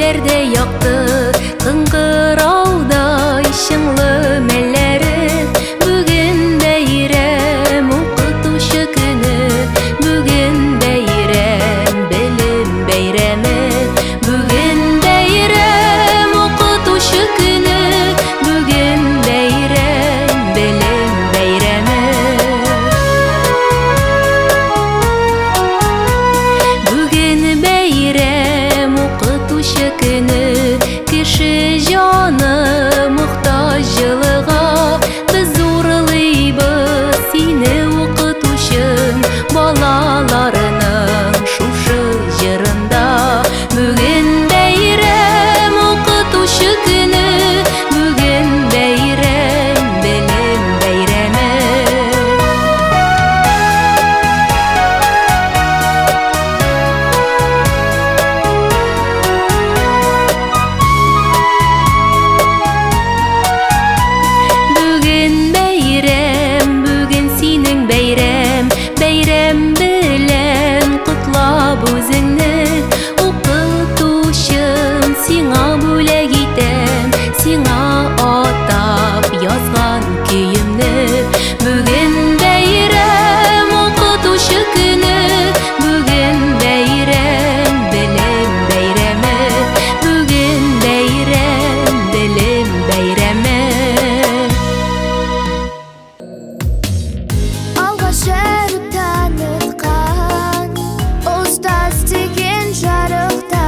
Күзләрдә якты кыңгыраудай чыңлы мәлләре. Бүген бәйрәм, укытучы көне, бүген бәйрәм, белем бәйрәме. Бүген бәйрәм, укытучы көне, бүген бәйрәм, белем бәйрәме. Бүген бәйрәм, укытучы көне, кеше җаны мохтаҗ җылыга. Без зурлыйбыз сине, укытучым, балаларының шушы җырында. Бүген бәйрәм, укытучы көне, бүген бәйрәм, белем бәйрәме. Бүген бәйрәм, бүген синең бәйрәм, бәйрәм белән котлап үзеңне. Укытучым, сиңа бүләк итәм, сиңа атап язган көемне. Бүген бәйрәм, укытучы көне, бүген бәйрәм, белем бәйрәме. Бүген бәйрәм, белем бәйрәме. Алғаш әріп танытқан ұстаз деген жарықта,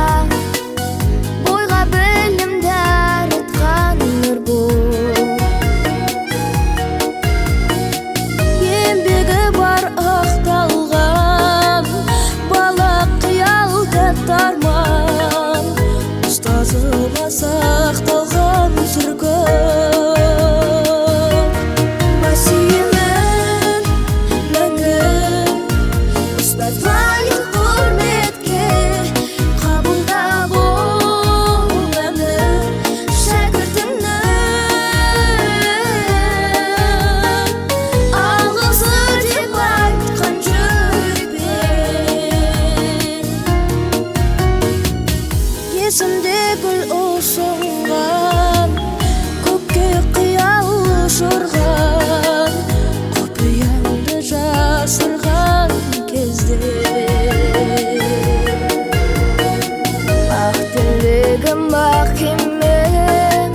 бойға білім дарытқан нұр бұл. Еңбегі бар ақталған, бала қиял тәтті арман, ұстазыма сақталған сыр көп. Бас иемін мәңгі ұстаз лайық Құрметке қабылда бұл әнді шәкіртіңнің алғысы деп айтқан жүрекпен. Есімде гүл ұсынған, көкке қиял ұшырған, құпиямды жасырған кезде. Ақ тілегім, ақ кемем,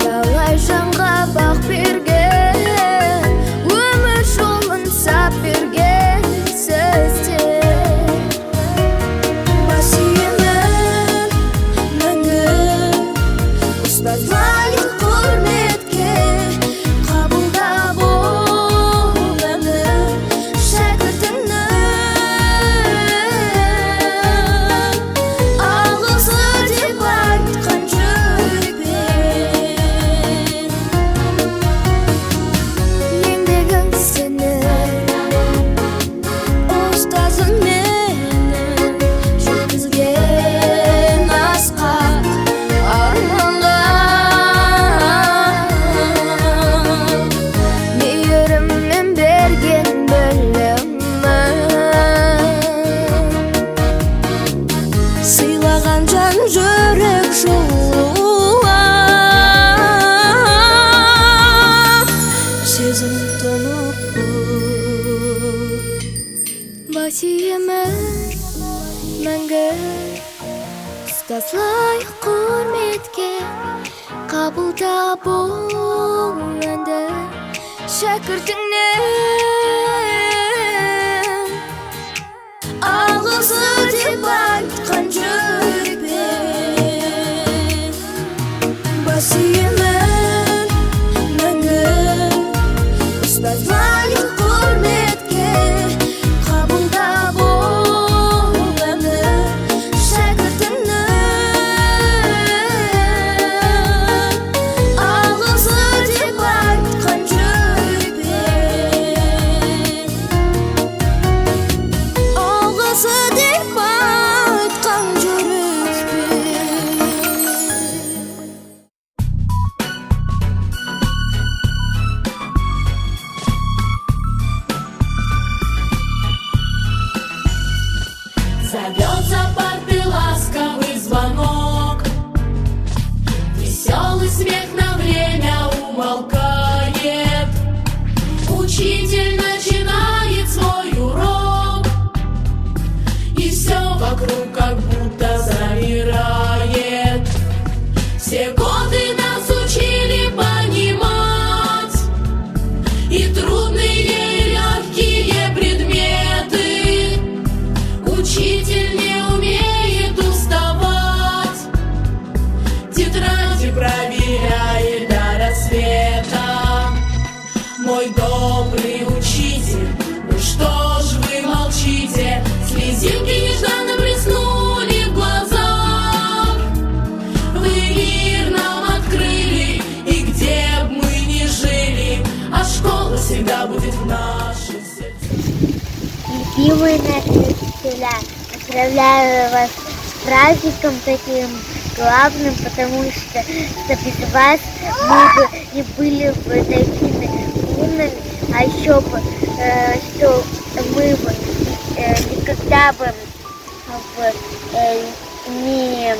талай жанға бақ берген, өмір жолын сап берген сіздер. Бас иемін мәңгі ұстаз Лайық құрметке қабылда бұл әнді шәкіртіңнің алғысы деп айтқан жүрекпен. Еңбегің сенің, ұстазым менің, жеткізген асқақ арманға, мейіріммен берген білімін, сыйлаған жан жүрек жылуын, сезім тұнық. Бас иемін мәңгі ұстаз лайық құрметке қабылда бұл әнді шәкіртіңнен алғысы деп айтқан жүрекпен. Бас иемін мәңгі ұстаз Лайық құрметке қабылда бұл әнді шәкіртіңнің алғысы деп айтқан жүрекпен. Алғысы деп айтқан Любимые наши учителя, поздравляю вас с праздником таким главным, потому что без вас мы бы не были бы такими умными, а еще бы, что мы бы никогда бы не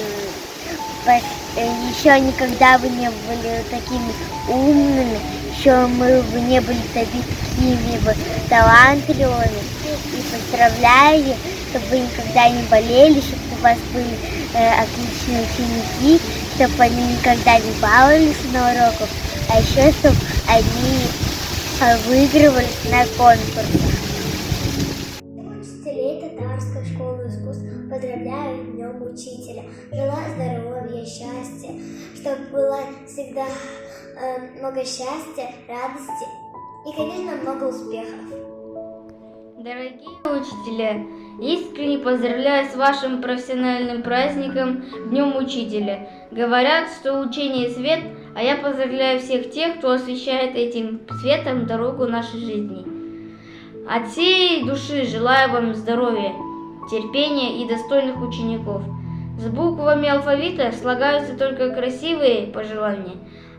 еще никогда бы не были такими умными, еще мы бы не были такими бы талантливыми. И поздравляю, чтобы вы никогда не болели, чтобы у вас были отличные ученики, чтобы они никогда не баловались на уроках, а еще чтобы они выигрывали на конкурсах. Учителей Татарской школы искусств поздравляю с Днем Учителя. Желаю здоровья, счастья, чтобы было всегда много счастья, радости и, конечно, много успехов. Дорогие учителя, искренне поздравляю с вашим профессиональным праздником Днем Учителя. Говорят, что учение свет, а я поздравляю всех тех, кто освещает этим светом дорогу нашей жизни. От всей души желаю вам здоровья, терпения и достойных учеников. С буквами алфавита слагаются только красивые пожелания.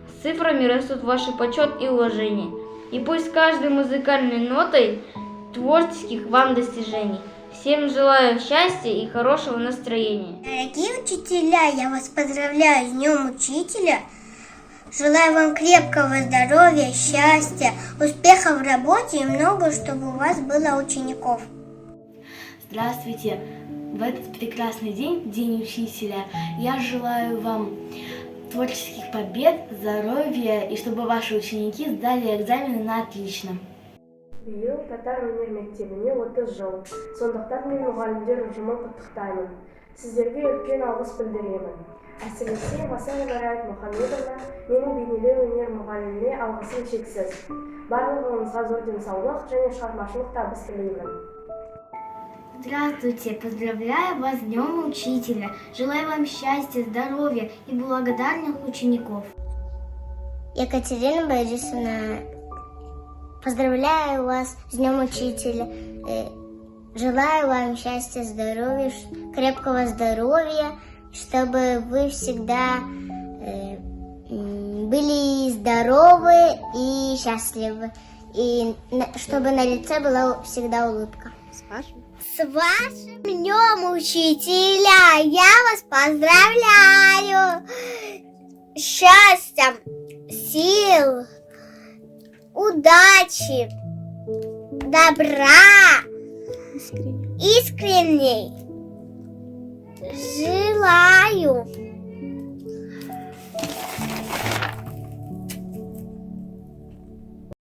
С цифрами растут ваши почет и уважение. И пусть с каждой музыкальной нотой творческих вам достижений. Всем желаю счастья и хорошего настроения. Дорогие учителя, я вас поздравляю с Днем Учителя. Желаю вам крепкого здоровья, счастья, успехов в работе и много, чтобы у вас было учеников. Здравствуйте! В этот прекрасный день, День Учителя, я желаю вам творческих побед, здоровья и чтобы ваши ученики сдали экзамены на отлично. Биыл татар өнер мектебіне 30 жыл. Сондықтан мен мұғалімдер ұжымын құттықтаймын. Сіздерге үлкен алғыс білдіремін. Әсіресе Масанова Раят Мұхамедовна, менің бейнелеу өнер мұғаліміме алғысым шексіз. Барлығыңызға зор денсаулық және шығармашылық табыс тілеймін. Здравствуйте! Поздравляю вас с Днем Учителя. Желаю вам счастья, здоровья и благодарных учеников. Екатерина Борисовна, поздравляю вас с Днем Учителя. Желаю вам счастья, здоровья, крепкого здоровья, чтобы вы всегда были здоровы и счастливы. И чтобы на лице была всегда улыбка. С вашим Днем Учителя! Я вас поздравляю! Счастья, сил, удачи, добра, искренней. Желаю.